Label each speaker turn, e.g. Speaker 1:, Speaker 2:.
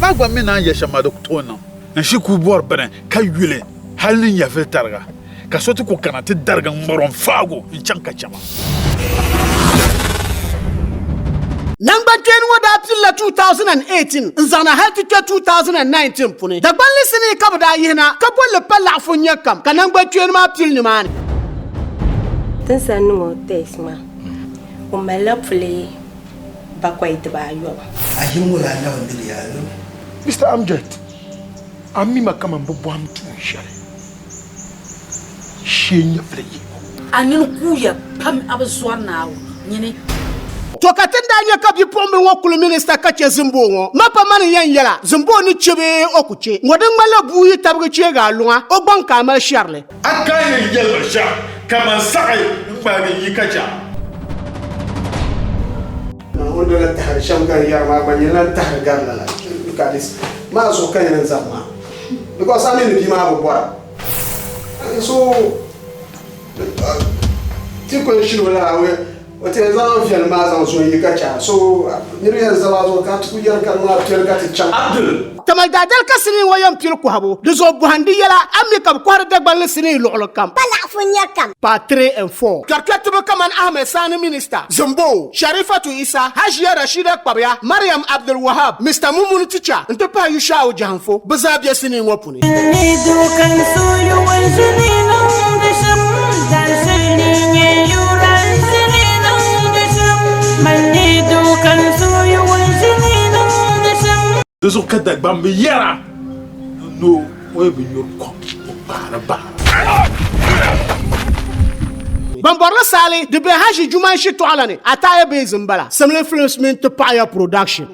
Speaker 1: Maa gba mi naan yɛ shɛm maa di ku tooi niŋ. N shi kul bɔri bini ka yuli hal ni nyɛvili tariga, ka so ti ku kana ti darigi ŋ-ŋmar o n-faag o n-chaŋ ka chɛ ma.
Speaker 2: Naŋgbankpeeni ŋɔ daa pilila 2018 n-zaŋ na hali ti kpe 2019 puni. Dagbanli sinii ka bɛ daa yihi na ka bolli pa laɣifu n-nyɛ kam ka naŋgbankpeeni maa pili nimaani.
Speaker 3: Ti ni niŋ o test maa, o malila puli bakɔi dibaayobu.
Speaker 4: A yim ŋɔ daa na bi miri ya lo.
Speaker 5: Mister Amjad, a mi ma kaman bɛ bɔhim tuun shɛli shee nyɛvili yihibu.
Speaker 6: A nini kuuya pam, a bi zɔri Naawuni nini.
Speaker 2: To ka ti ni daa nya ka bipuɣimbila ŋɔ kuli minista ka che Zimboo ŋɔ, ma pa mani n-yɛn yɛla, Zimboo ni che bee o ku che? Ŋɔ din ŋmanila bua yi tabigi cheegi a luŋa, o gbaŋ ka a mali shɛri li.
Speaker 1: A ka yɛn yɛli ba shɛm, kaman saɣi n-ŋmaligi yi ka chɛ a.
Speaker 7: O ni lahi tahiri shɛm ka n yɛri maa gba nyini lan tahiri gari lala. Look at this. Maa zuɣu ka nyini n zabi maa. Because a mi ni bia maa bi bɔra. So ti kuli shiri o lala o ti yɛn zaŋ viɛlim maa zaŋ zo n-yi ka chɛ a. So niri yɛn zabi a zuɣu ka ti kuli yɛri ka di maa piɛli ka ti chaŋ.
Speaker 1: Abdul.
Speaker 2: Tamale daadali ka sinii ŋɔ yɛn pili kɔhibu, di zuɣu bɔhindi yɛla a mi ka bɛ kɔhiri Dagbanli sinii luɣili kam.
Speaker 8: Pa laɣifu n-nyɛ kam.
Speaker 2: Part 3 and 4. Kpɛrikpɛritiba kamani Ahmed Sani Minister, Zimbo, Sharifatu Isa, Hajiya Rashida Kpabiya, Mariam Abdul Wahab, Mister Mumuni Ticha n-ti pahi Yushau Jahanfo bɛ zaa be sinii ŋɔ puni.
Speaker 1: Di zuɣu ka Dagbamb yɛra ni o yi bi nyuri kom, o kpaari bahira.
Speaker 2: Ban bɔrili saali di be Haji Juman shitɔɣu la ni, Ataya Base m-bala, Simli Films mini Ti Paɣiya Production.